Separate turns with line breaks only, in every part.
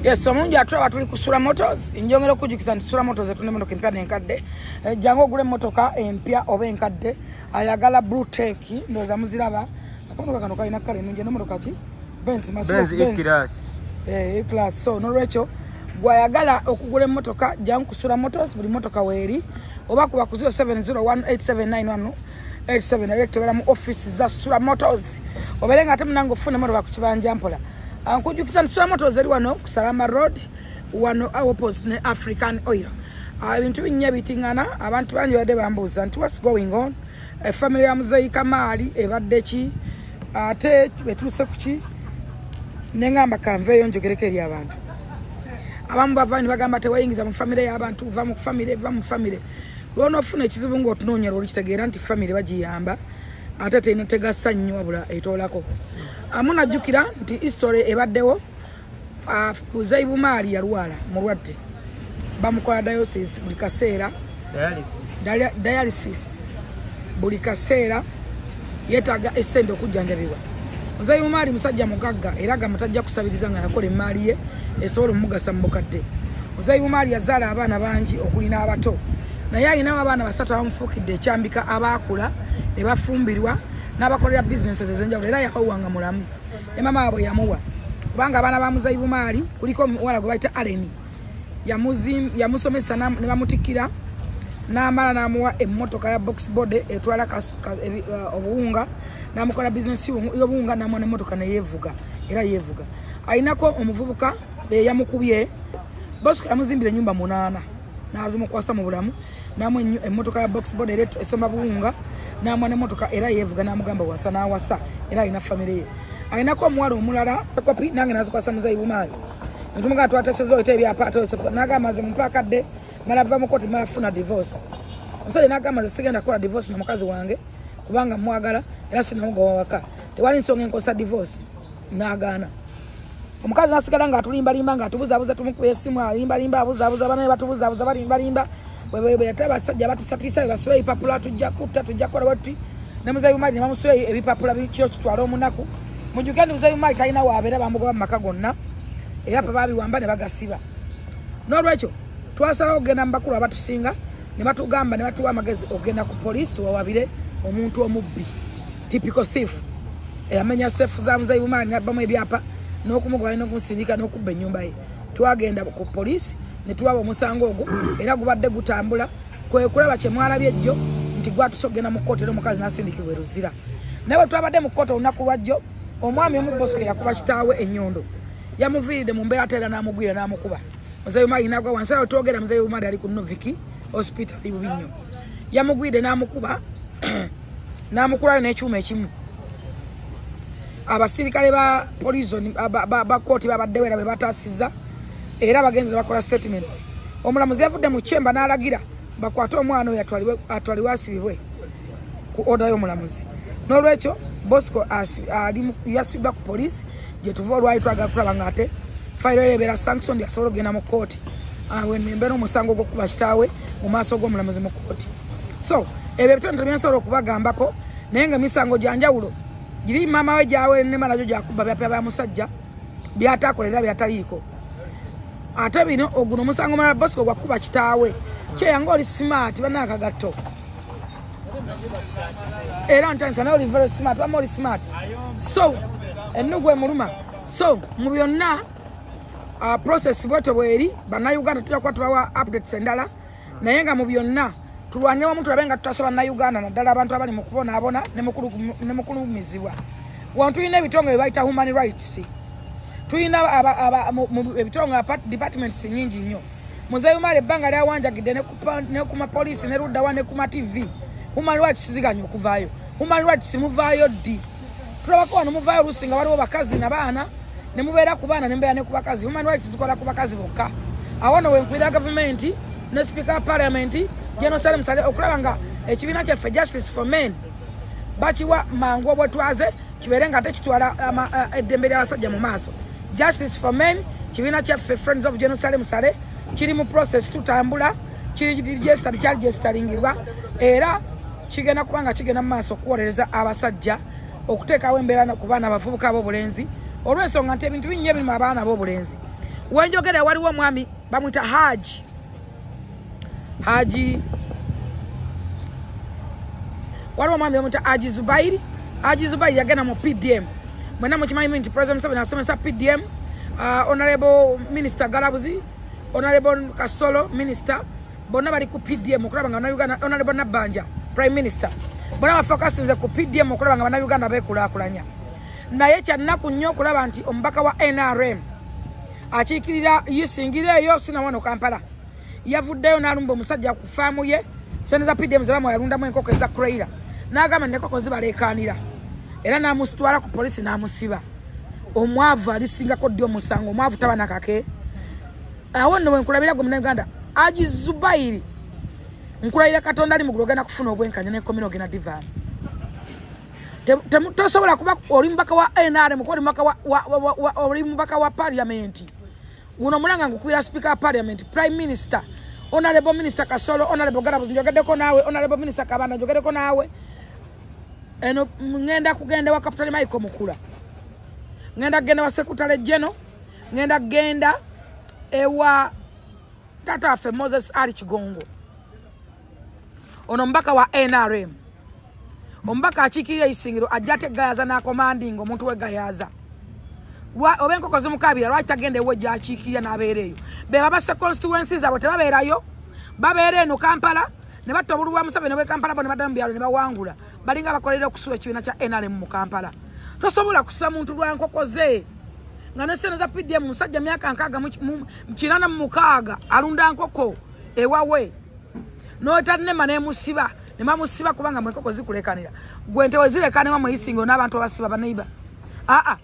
Yes, omulungi atulaba, tuli ku Sula Motors. Njongera okujjukiza nti Sula Motors etunda emmotoka empya n'enkadde. Jangu ogula emmotoka empya oba enkadde. Ayagala Blue Tech, ndowooza muziraba. Akamotoka kano kalina kale ennungi. N'emmotoka ki? Benz, Mercedes.
Benz E-Class.
E-Class. So nolwekyo gwayagala okugula emmotoka, jangu ku Sula Motors, buli mmotoka weeri, oba kuba ku 0701879187 era mu office za Sula Motors, obeere nga ate munange ofuna emmotoka ku kibanja mpola. Nkujjukiza nti Sula Motors eri wano ku Salama Road, wano opposite ne African Oil. Ebintu binnya bitingana. Abantu bangi badde bambuuza nti, "What's going on? Efamily ya Muzeeyi Kamaali ebadde ki? Ate betuuse ku ki?" Neŋŋamba kanveeyo njogereko eri abantu. Abamu bava ne bagamba, "Teweyingiza mu famire y'abantu, va mu famire, va mu famire." Lwonoofuna ekizibu ng'otunoonyera, olikitegeera nti famire bagiyamba ate terina tegasa nnyo, wabula etoolako. Munajjukira nti history ebaddewo, Muzeeyi Bumaali yalwala, mulwadde, bamukola dialysis buli kaseera. Dialysis buli kaseera, yeetaaga essente okujjanjabibwa. Muzeeyi Bumaali musajja mugagga, era gamba tajja kusabiriza, nga yakola emaali ye esobola omugasa mu bukadde. Muzeeyi Bumaali yazaala abaana bangi okuli n'abato, naye alinawo abaana basatu abamufuukidde ekyambika, abaakula ne bafumbirwa n'abakolera bizinesi ez'enjawulo, era yakawanga mulamu ne mama waabwe yamuwa, kubanga abaana ba Muzeeyi Bumaali kuliko omuwala gwe bayita Aleni, yamusomesa ne bamutikkira, n'amala n'amuwa emmotoka ya box body etwala obuwunga, n'amukola bizinesi y'obuwunga, n'amuwa n'emmotoka neyeevuga, era yeevuga. Ayinako omuvubuka eyamukubye Bosco, yamuzimbira ennyumba munaana n'azimukwasa mu bulamu, n'amuwa emmotoka ya box body era esomba buwunga, n'amuwa n'emmotoka era yeevuga, n'amugamba wasa, n'awasa, era alina famire ye. Ayinako omuwala omulala kopi nange nazikwasa Muzeeyi Bumaali, netumugaa twateseza oyita ebyapa ate n'agamba, "Nze mumpa akadde mala va mu kooti, mala funa divorce." Omusajja n'agamba, "Nze sigenda kukola divorce na mukazi wange kubanga mwagala era sinamugoba waka, tewali nsonga enkosa divorce." N'agaana. Omukazi nasigala ng'atulimbalimba, ng'atubuzaabuza, tumukuba esimu alimbalimba, abuzaabuza, banaye batubuzaabuza, balimbalimba. Bwe yate abasajja batusatiisa, bebasula ebipapula, "Tujja kutta, tujja kukola bwetuti." Ne Muzeeyi Bumaali ne bamusula ebipapula kiro kitwala omunaku. Mujjuke nti Muzeeyi Bumaali talina waabeera, bamugoba mu maka gonna, ebyapa babiwamba ne bagasiba. N'olwekyo twasalawo okugenda mu bakulu abatusinga, ne batugamba, ne batuwa amagezi okugenda ku poliisi tuwawabire omuntu omubbi, typical thief, eyamenya sefu za Muzeeyi Bumaali nabbamu ebyapa n'okumugoba n'okumusindika n'okubba ennyumba ye. Twagenda ku poliisi ne tuwaba omusango ogwo, era gubadde gutambula. Kwe kulaba kye mwalabye ejjo nti gwatuse okugenda mu kkooti, era omukazi n'asindikibwa e Luzira. Naye bwe twabadde mu kkooti olunaku lwajjo, omwami omu Bosco yakuba kitaawe ennyondo, yamuviiridde mu mbeera ate era n'amugwira n'amukuba. Muzeeyi Bumaali nagwa wansi. Awo twogera Muzeeyi Bumaali ali ku Noviki Hospital bubi nnyo. Yamugwidde n'amukuba, n'amukulayo n'ekyuma ekimu. Abasirikale ba prison ba kooti babaddewo era bwe bataasizza, era bagenze bakola statements. Omulamuzi yavudde mu kyemba n'alagira bakwate omwana oyo atwalibwe asibibwe ku order y'omulamuzi. N'olwekyo Bosco yasibibwa ku poliisi gye tuva. Olwali twagala kulaba nga ate fayiro eyo ebeera sanction, asobola okugenda mu kooti embeera omusango gw'okuba kitaawe mu maaso g'omulamuzi mu kooti. So ebyo ebitono byensobola okubagambako, naye nga emisango gya njawulo giri maama we gyawenema nagyo gyakuba byapa bya musajja byatakolera byataliiko. Ate bino oguno omusango mulala Bosco gwakuba kitaawe kyeyanga. Oli smart bannakagatto, era ntandisa naye oli very smart, wama oli smart. So ennugu emuluma. So mu byonna, process bwetyo bweri. Bannayuganda, tujja kuba tubawa updates endala, naye nga mu byonna tulwanire wamu tulabe nga tutasa Bannayuganda, naddala abantu abali mu kubonaabona ne mu kulumizibwa. Wano tulina ebitongole bye bayita human rights, tulina ebitongole, departments nyingi nnyo. Muzeeyi Umar ebbanga lyawanjagidde ne ku mapoliisi ne luddawa ne ku ma TV, human rights ziganya okuvaayo. Human rights muvaayo ddi? Tulabako wano muvaayo oluusi nga waliwo bakazi nabaana, ne mubeera ku baana, ne mubeera ne ku bakazi. Human rights zikola ku bakazi bokka. Awo no wenkwira gavumenti ne speaker wa parliament General Salim Saleh okulaba nga ekibiina kyaffe Justice for Men bakiwa mangu obwetwaze, kibeere nga tekitwala eddembe ly'abasajja mu maaso. Justice for Men, kibiina kyaffe Friends of General Salim Saleh, kiri mu process, tutambula, kiri registered, kyali registering-ibwa, era kigenda kuba nga kigenda mu maaso okuwolereza abasajja, okuteekawo embeera ku baana abavubuka ab'obulenzi, olw'ensonga nti ebintu bingi ebirimu abaana ab'obulenzi. Wenjogera waliwo omwami bamuyita Haji Haji, waliwo omwami bamuyita Haji Zubairi. Haji Zubairi yagenda mu PDM. Mwena mukimanyi nti President Museveni asomesa PDM, Honorable Minister Galabuzi, Honorable Kasolo Minister, bonna bali ku PDM okulaba nga Bannayuganda, Honorable Nabbanja Prime Minister, bonna bafokasinze ku PDM okulaba nga Bannayuganda beekulaakulanya. Naye kyannaku nnyo okulaba nti omubaka wa NRM akiikirira Isingiro eyo sinawano Kampala yavuddeyo n'alumba omusajja ku faamu ye, sente za PDM ze bamuwa yalundamu enkoko eza Craila, n'agamba nti enkoko zibaleekaanira, era n'amusitwala ku poliisi n'amusiba. Omwavu alisingako ddi omusango? Omwavu taba nakake. Awo nno wenkulabira gwe Munnayuganda, Haji Zubairi, nkulayira Katonda ali mugulu ogenda kufuna obwenkanya n'enkomera ogenda divaamu. Tosobola kuba oli mubaka wa NRM, oli mubaka wa parliament. Guno mulanga ngukubira Speaker wa Parliament, Prime Minister, Honorable Minister Kasolo, Honorable Galabuzi njogeddeko naawe, Honorable Minister Kabanda njogeddeko naawe. Eno ngenda kugenda wa Captain Michael Mukula, ngenda kugenda wa Secretary General, ngenda kugenda ewa tata waffe Moses Ali Kigongo. Ono mubaka wa NRM, omubaka akiikirira Isingiro, ajja ate Gayaza n'akomandinga omuntu we Gayaza. Oba enkoko zimukabira lwaki tagenda ewe gy'akiikirira n'abeera eyo? Be babassa constituencies abo tebabeerayo, babeera eno Kampala ne batta obululu bwa Museveni bwe Kampala, bo ne baddamu byalo ne bawangula. Balinga bakolera okusula ekibiina kya NRM mu Kampala. Tosobola kussa muntu lwa nkoko ze nga ne ssente za PDM. Musajja myaka 86 alunda nkoko ewawe, n'otanema n'emusiba ne bamusiba kubanga mu enkoko zikulekanira. Gwe ente we zirekanibwa mu Isingiro n'abantu abasiba baneiba. Aa,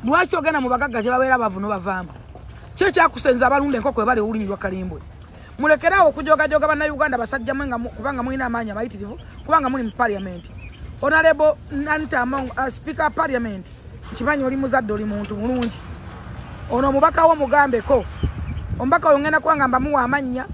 lwaki ogenda mu bagagga gye babeera abavu n'obavaamu? Ki ekyakusenza abalunda enkoko we bali olulimi lwa Kalimbwe? Mulekeraawo okujogajoga Bannayuganda basajja mwe, kubanga mulina amaanyi amayitirivu, kubanga muli mu parliament. Honorable Nanta Among, Speaker Parliament, nkimanyi oli muzadde, oli muntu mulungi. Ono omubaka wo mugambeko. Omubaka oyo ngenda kuba nga mbamuwa amannya,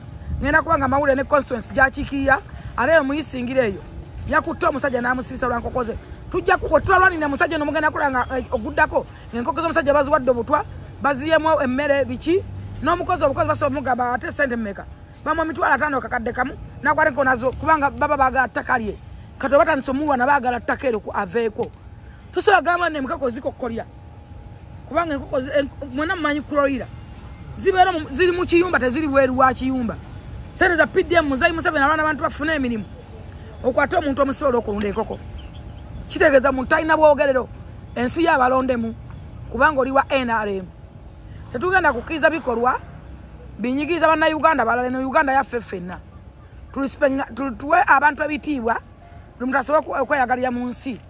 ngenda kuba nga mawulire ne constituency gy'akiikirira, ate eyo mu Isingiro eyo yakutte omusajja n'amusibisa lwa nkoko ze. Tujja twalwanira omusajja ono, mugenda kulaba nga oguddako ng'enkoko z'omusajja baziwadde obutwa, baziyemu emmere biki, n'omukozi obukozi basobola omugamba ate ssente mmeka, bamuwa 50,000 kakadde kamu n'akwata enkoko nazo, kubanga baba baagala ttaka lye. Kati batandise omuwa baagala ttaka eryo aveeko. Tosobola gamba nti enkoko zikokkolya, kubanga enkoko mwenna mumanyi kuloyira zibeera ziri mu kiyumba, teziri bweru wa kiyumba. Sente za PDM Muzeeyi Museveni abaana abantu bafune emirimu, okwate omuntu omusibe olw'okulunda enkoko kitegeeza muntu talina bwogerero. Ensi ye abalondemu kubanga oli wa NRM. Tetugenda kukkiriza bikolwa binyigiriza Bannayuganda balala. Eno Uganda yaffe ffenna, tuwe abantu ebitiibwa, buli muntu asobole okweyagalira mu nsi.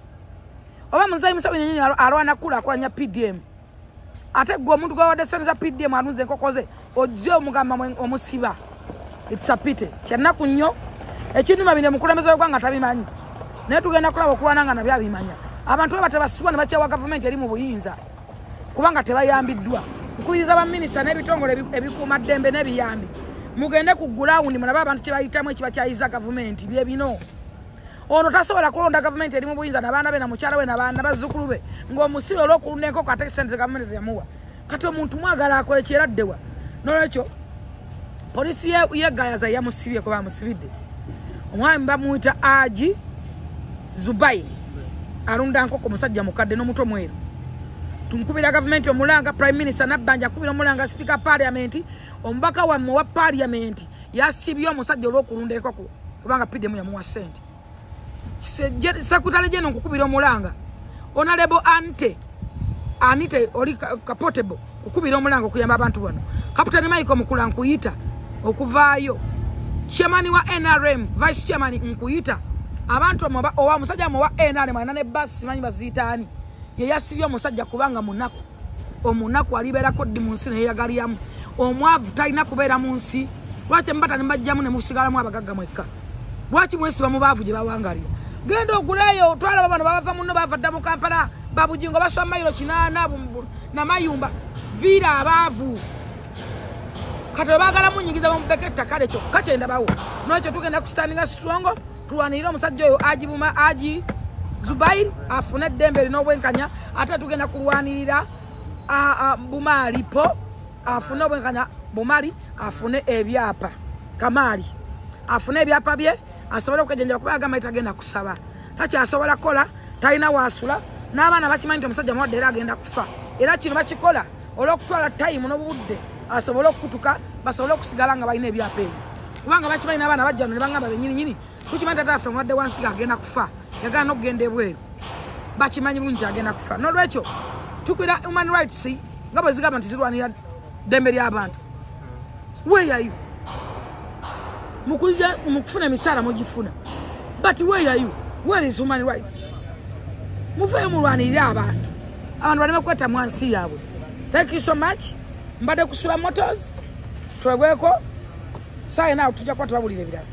Oba Muzeeyi Museveni yennyini alwana kukulaakulanya PDM, ate gwe omuntu gwewadde ssente za PDM alunze enkoko ze ojje omugamba omusiba. It's a pity, kyannaku nnyo. Ekinuma bino omukulembeze w'eggwanga tabimanyi, naye tugenda kulaba okulwana nga nabyo abimanya. Abantu baba tebasibwa ne bakyawa gavumenti eri mu buyinza kubanga tebayambiddwa. Nkubiriza baminisita n'ebitongole ebikuumaddembe n'ebiyambi, mugende ku gulawundi mulabe abantu kye bayitamu ekibakyayiza gavumenti bye bino. Ono tasobola kulonda gavumenti eri mu buyinza n'abaana be na mukyala we n'abaana bazzukulu be ng'omusibe olw'okulunda enkoko ate ssente gavumenti ze yamuwa. Kati omuntu mwagala akole kyeraddewa? N'olwekyo poliisi y'e Gayaza yamusibye kuba amusibidde. Omwami bamuyita Haji Zubairi, alunda nkoko, musajja mukadde n'omutwe mweru. Tumukubira gavumenti omulanga, Prime Minister Nabbanja akubira omulanga, Speaker Parliament, omubaka wammwe wa Parliament yasibye omusajja olw'okulunda enkoko kubanga PDM yamuwa ssente. Secretary General nkukubira omulanga, Honorable Anite oli Kapotable kukubira omulanga okuyamba abantu bano. Captain Michael Mukula nkuyita okuvaayo. Chairman wa NRM, Vice Chairman nkuyita. Abantu owa musajja wa NRM alina ne basi simanyi baziyita ani, ye yasibye omusajja kubanga munaku. Omunaku alibeerako ddi mu nsi neyeyagalyamu? Omwavu talina kubeera mu nsi. Lwaki embata ne mbajjamu ne musigalamu abagagga mwekka? Lwaki mwesiba mu baavu gye bawangalira? Genda oguleeyo, twalaba bano babava muno, bava dda mu Kampala, babujingo baswa mayiro 8 namayumba, viira abaavu. Kati baagala munyigiza bamubeka ettaka lekyo kyokka kyendabawo. N'olwekyo tugenda kusitandinga strong, tulwanirire omusajja oyo Haji Zubairi afune eddembe erina obwenkanya. Ate tugenda kulwanirira Bumaalipo. Afune obwenkanya, Bumali afune ebyapa, Kamaali afune ebyapa bye asobole okwejjanjaba, kuba agamba tagenda kusaba, takyasobola kukola, talina waasula, n'abaana bakimanyi nti omusajja mulwadde era agenda kufa. Era kino bakikola olw'okutwala time n'obudde asobole okukutuka, basobole okusigala nga balina ebyapa ebyo, kubanga bakimanyi n'abaana bajja ne bagamba bennyininyini tukimanyi taata waffe mulwadde wansiga agenda kufa, yagala n'okugenda ebweru, bakimanyi bulungi agenda kufa. N'olwekyo tukubira human rights nga bwe zigamba nti zirwanira ddembe ly'abantu. Where are you? Mukulize mukufuna emisaala mugifuna, but where are you? Where is human rights? Muveeyo mulwanirire abantu, abantu baleme kwetta mwansi yaabwe. Thank you so much. Mbadde kusula Motors, twegweko saa yena tujja kuba tubabulira ebirala.